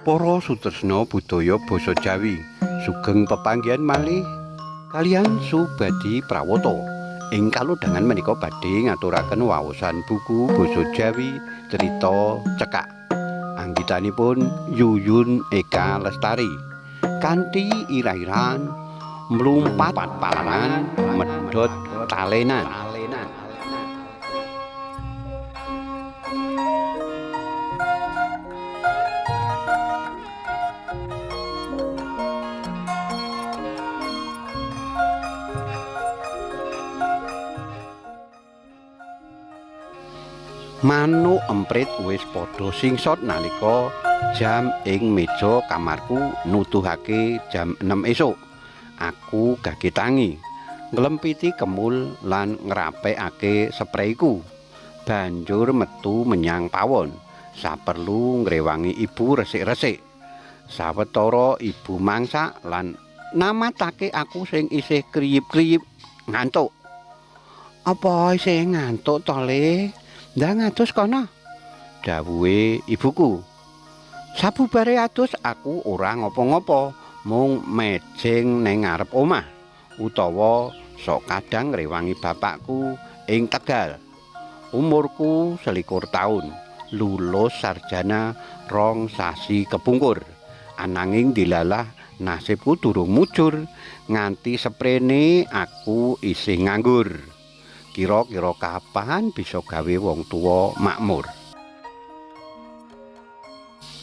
Para sutresna budaya basa Jawi, sugeng pepanggihan malih kaliyan Subadi Prawata. Ing kalodhangan menika badhe ngaturaken waosan buku basa Jawi Crita Cekak. Anggitanipun Yuyun Eka Lestari. Kanthi ira-iran mlumpat palangan medhot talenan. Manuk emprit wis padha singsot nalika jam ing meja kamarku nuduhake jam 6 esuk. Aku gage tangi, nglempiti kemul lan ngrapekake spreiku. Banjur metu menyang pawon, saperlu ngrewangi ibu resik-resik. Sawetara ibu mangsak lan namatake aku sing isih kriyip-kriyip ngantuk. Apa isih ngantuk to, Le? Ndang adus kono, dawuhe ibuku. Sabubare adus aku ora ngopo-ngopo, mung mejeng ning ngarep omah utawa sok kadang ngrewangi bapakku ing Tegal. Umurku 21 taun, lulus sarjana 2 sasi kepungkur. Ananging dilalah nasibku durung mujur, nganti seprene aku isih nganggur. Kira-kira kapan bisa gawe wong tuwa makmur?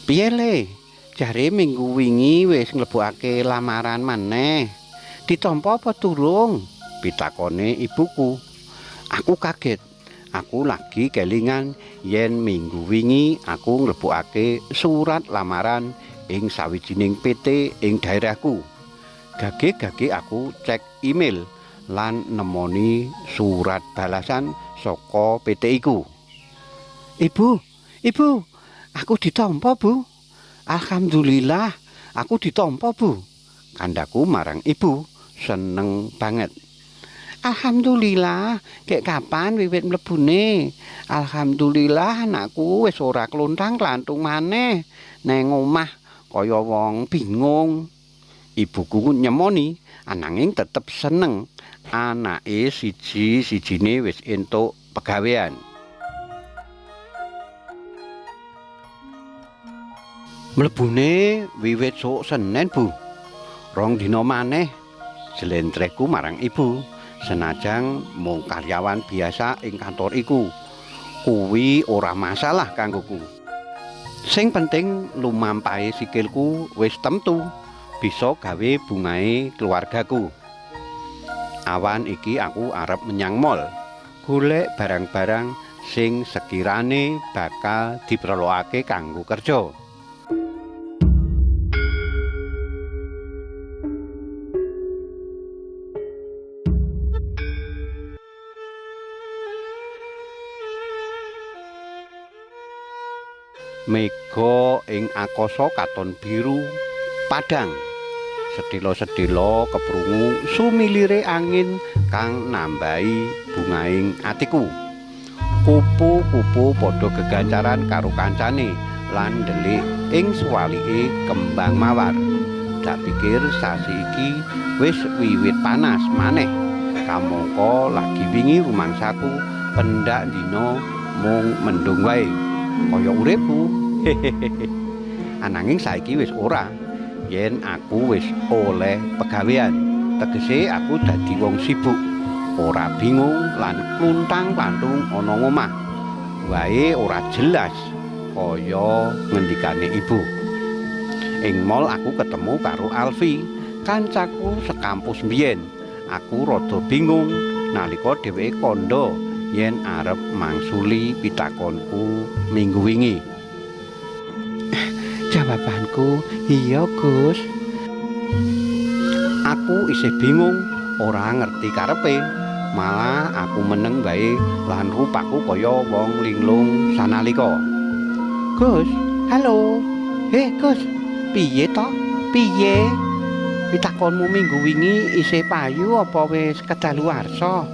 Piye le? Jare minggu wingi wis nglebokake lamaran maneh. Ditampa apa durung? Pitakone ibuku. Aku kaget. Aku lagi kelingan yen minggu wingi aku nglebokake surat lamaran ing sawijining PT ing daerahku. Gage-gage aku cek email lan nemoni surat balasan saka PT iku. Ibu, ibu, aku ditampa, Bu. Alhamdulillah, aku ditampa, Bu. Kandhaku marang ibu, seneng banget. Alhamdulillah, kek kapan wiwit mlebune? Alhamdulillah anakku wis ora klontang-klantung maneh neng omah kaya wong bingung. Ibuku nyemoni, ananging tetep seneng. Anake siji-sijine wis entuk pegawean. Mlebune wiwit sok Senin, Bu. 2 dina maneh jlentreku marang ibu, senajan mung karyawan biasa ing kantor iku. Kuwi ora masalah kanggoku. Sing penting lumampahe sikilku wis temtu bisa gawe bungahe keluargaku. Awan iki aku arep menyang mall, golek barang-barang sing sekirane bakal diperlokake kanggo kerja. Mega ing akasa katon biru padhang. Sedhela-sedhela keprungu sumilire angin kang nambahi bungaing atiku. Kupu-kupu padha gegancaran karo kancane lan ndelik ing suwalike kembang mawar. Dak pikir sasi iki wis wiwit panas maneh. Kamangka lagi wingi rumangsaku pendak dina mung mendung wae. Kaya uripku. Hehehe. Ananging saiki wis ora. Yen aku wis oleh pegawean, tegese aku dadi wong sibuk, ora bingung lan kluntang-klantung ana ngomah. Wae ora jelas kaya ngendikane ibu. Ing mall aku ketemu karo Alfi, kancaku sekampus mbiyen. Aku rada bingung nalika dheweke kandha yen arep mangsuli pitakonku minggu wingi. Jawabanku, iya Gus. Aku isih bingung, ora ngerti karepe. Malah aku meneng wae lan rupaku kaya wong linglung sanalika. Gus, halo. Gus, piye to? Piye? Pitakonmu minggu wingi isih payu apa wis kedaluwarsa?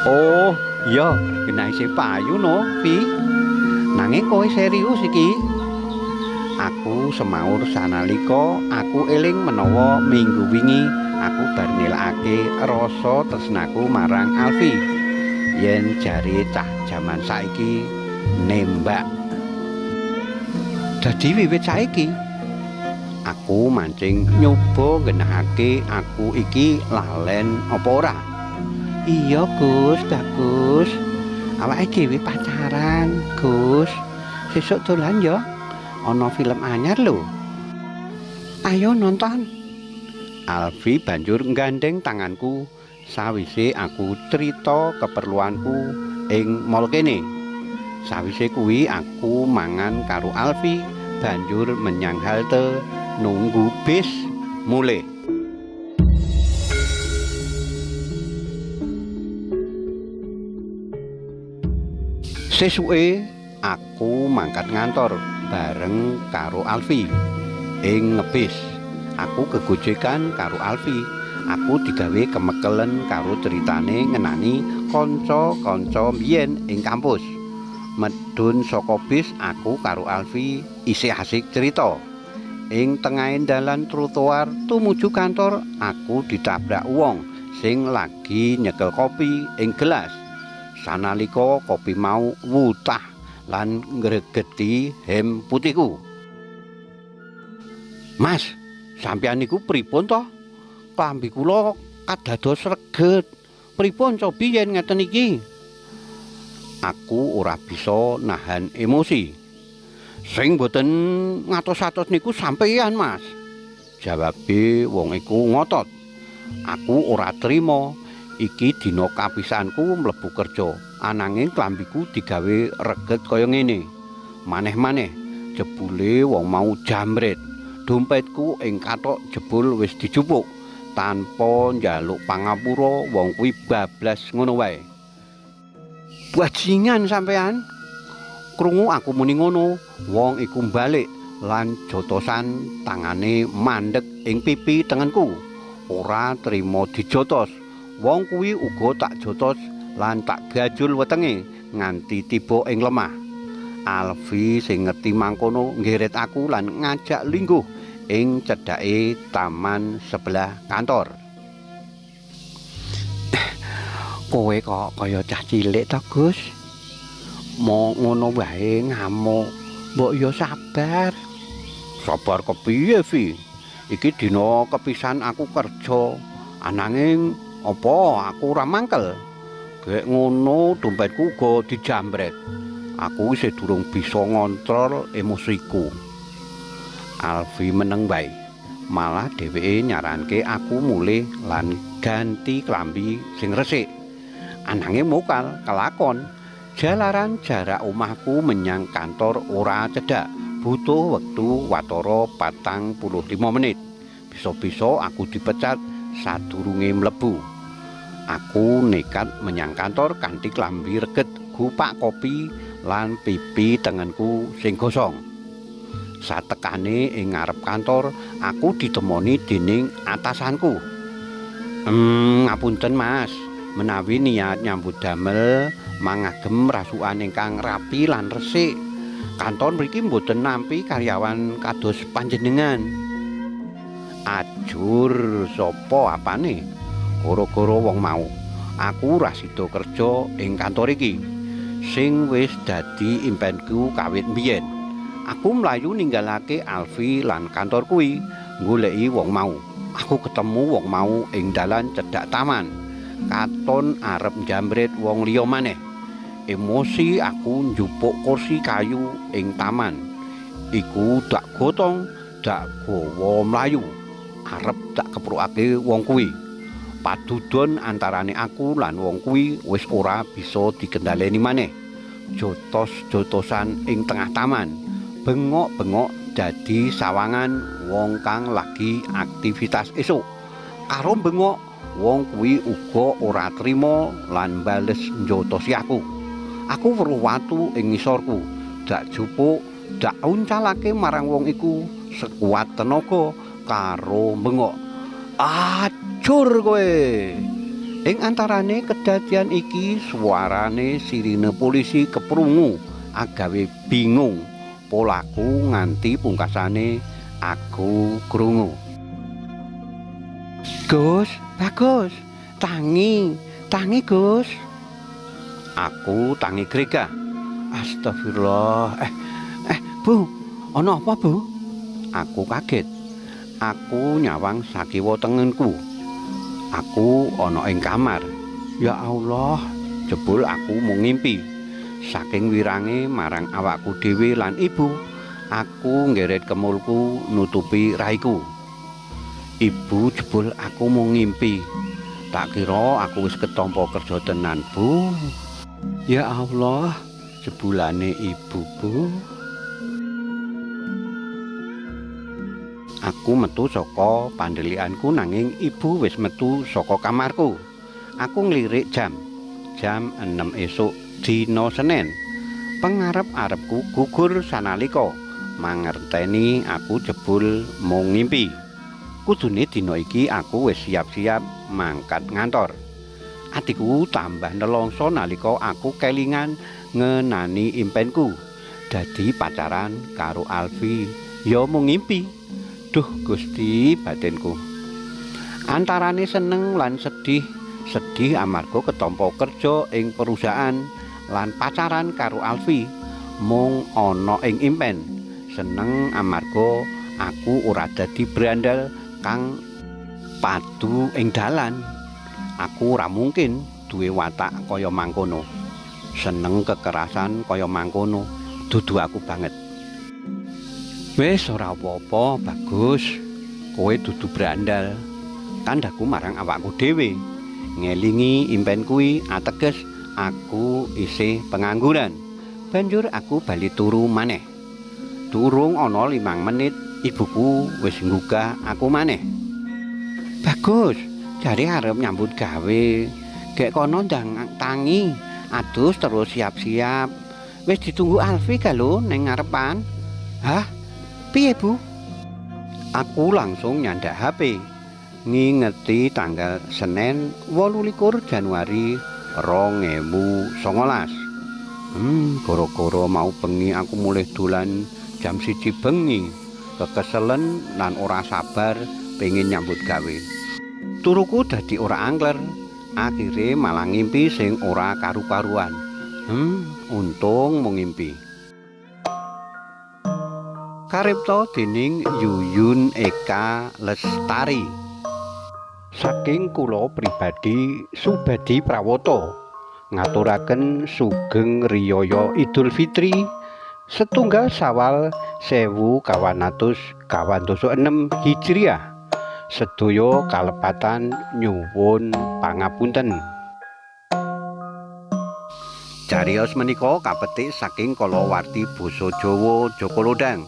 Oh, iya, kena isih payu no, Fi. Nanging kowe serius iki? Aku semaur sanalika aku eling menawa minggu wingi aku bar nilakake rasa tresnaku marang Alfi. Yen jare cah jaman saiki nembak. Dadi wiwit saiki aku mancing nyoba nggenahake aku iki lalen apa ora. Iya Gus, bagus. Awake dhewe pacaran, Gus. Sesuk dolan ya. Ana film anyar lho. Ayo nonton. Alfi banjur nggandeng tanganku sawise aku crita keperluanku ing mall kene. Sawise kuwi aku mangan karo Alfi banjur menyang halte nunggu bis mulih. Sesuke aku mangkat ngantor bareng karo Alfi ing ngebis. Aku gegojekan karo Alfi. Aku digawe kemekelen karo ceritane ngenani kanca-kanca mbiyen ing kampus. Medhun saka bis aku karo Alfi isih asik cerita. Ing tengahe dalan trotoar tumuju kantor aku ditabrak wong sing lagi nyekel kopi ing gelas. Sanalika kopi mau wutah lan ngregeti hem putihku. Mas, sampeyan niku pripun to? Klambi kula kadados reget. Pripun cobi yen ngeten iki? Aku ora bisa nahan emosi. Sing mboten ngatos-atos niku sampeyan, Mas. Jawabe wong iku ngotot. Aku ora trima. Iki dina kapisanku mlebu kerja, ananging klambiku digawe reget kaya ngene. Maneh-maneh jebule wong mau jambret. Dompetku ing kathok jebul wis dijupuk. Tanpa njaluk pangapura wong kuwi bablas ngono wae. Bajingan sampean. Krungu aku muni ngono, wong iku balik lan jotosan tangane mandek ing pipi tengenku. Ora trima dijotos. Wong kuwi uga tak jotos lan tak gajul wetenge nganti tiba ing lemah. Alfi sing ngerti mangkono nggeret aku lan ngajak lingguh ing cedhake taman sebelah kantor. Kowe kok kaya cah cilik to, Gus? Mo ngono wae ngamuk. Mbok yo sabar. Sabar kepiye, Vi? Iki dina kepisan aku kerja. Ananging apa aku ora mangkel? Gek ngono dompetku uga dijambret. Aku isih durung bisa ngontrol emosiku. Alfi meneng wae. Malah dheweke nyaranke aku mulih lan ganti klambi sing resik. Ananging mokal kelakon. Jalaran jarak omahku menyang kantor ora cedhak, butuh wektu watara 45 menit. Bisa-bisa aku dipecat sadurunge mlebu. Aku nekat menyang kantor kanthi klambi reget, gupak kopi lan pipi tengenku sing gosong. Satekane ing ngarep kantor, aku ditemoni dening atasanku. Ngapunten Mas, menawi niat nyambut damel mangagem rasukan ingkang rapi lan resik. Kantor mriki mboten nampi karyawan kados panjenengan. Ajur sapa apane? Goro-goro wong mau. Aku ora sida kerja ing kantor iki. Sing wis dadi impenku kawit mbiyen. Aku mlayu ninggalake Alfi lan kantor kuwi goleki wong mau. Aku ketemu wong mau ing dalan cedhak taman. Katon arep njambret wong liya maneh. Emosi aku njupuk kursi kayu ing taman. Iku dak gotong, dak gawa mlayu. Arep dak keprukake wong kuwi. Padudon antarane aku lan wong kuwi wis ora bisa dikendhaleni maneh. Jotos-jotosan ing tengah taman. Bengok-bengok dadi sawangan wong kang lagi aktivitas esuk. Karo bengok, wong kuwi uga ora trima lan bales njotosi aku. Aku weruh watu ing ngisorku, dak jupuk, dak uncalake marang wong iku sekuat tenaga karo bengok. Acur kowe. Ing antarane kedadian iki suarane sirine polisi keprungu agawe bingung Polaku nganti pungkasane aku krungu. Gus, bagus. Tangi, tangi Gus. Aku tangi gregah. Astagfirullah. Bu, ana apa, Bu? Aku kaget. Aku nyawang sakiwa tengenku. Aku ana ing kamar. Ya Allah, jebul aku mung ngimpi. Saking wirange marang awakku dhewe lan ibu, aku nggeret kemulku nutupi raiku. Ibu, jebul aku mung ngimpi. Tak kira aku wis ketampa kerja tenan, Bu. Ya Allah, jebulane ibu, Bu. Aku metu saka pandelikanku nanging ibu wis metu saka kamarku. Aku nglirik jam. Jam 6 esuk dina Senin. Pengarep-arepku gugur sanalika mangerteni aku jebul mung ngimpi. Kudune dina iki aku wis siap-siap mangkat ngantor. Atiku tambah nelongso nalika aku kelingan ngenani impenku. Dadi pacaran karo Alfi ya mung ngimpi. Duh Gusti, batinku. Antarane seneng lan sedih. Sedih amarga ketampa kerja ing perusahaan lan pacaran karo Alfi mung ana ing impen. Seneng amarga aku ora dadi brandal kang padu ing dalan. Aku ora mungkin duwe watak kaya mangkono. Seneng kekerasan kaya mangkono dudu aku banget. Wis ora apa-apa, bagus. Kowe dudu brandal. Kandhaku marang awakku dhewe. Ngelingi impen kuwi ateges aku isih pengangguran. Banjur aku bali turu maneh. Durung ana 5 menit ibuku wis nggugah aku maneh. Bagus, jare arep nyambut gawe. Gek kono ndang tangi, adus terus siap-siap. Wis ditunggu Alfi ga lho ning ngarepan. Hah? Piye, Bu? Aku langsung nyandak HP. Ngingeti tanggal Senin 28 Januari 2019. Gara-gara mau bengi aku mulih dolan jam 1 bengi. Kekeselen lan ora sabar pengin nyambut gawe. Turuku dadi ora angler, akhire malah ngimpi sing ora karu-karuan. Untung mung ngimpi. Karipta dening Yuyun Eka Lestari. Saking kula pribadi Subadi Prawoto ngaturaken sugeng riyaya Idul Fitri setunggal Sawal 1446 Hijriah. Sedaya kalepatan nyuwun pangapunten. Cariyos menika kapetik saking kalawarti basa Jawa Jaka Lodhang.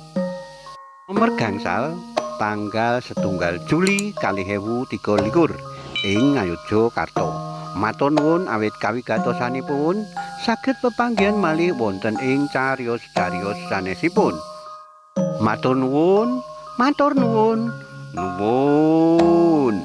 Nomor gangsal tanggal 1 Juli 2023 ing Ngayogyakarta. Matur nuwun awit kawigatosanipun, saged pepanggihan malih wonten ing cariyos-cariyos sanesipun. Matur nuwun, matur nuwun, nuwun.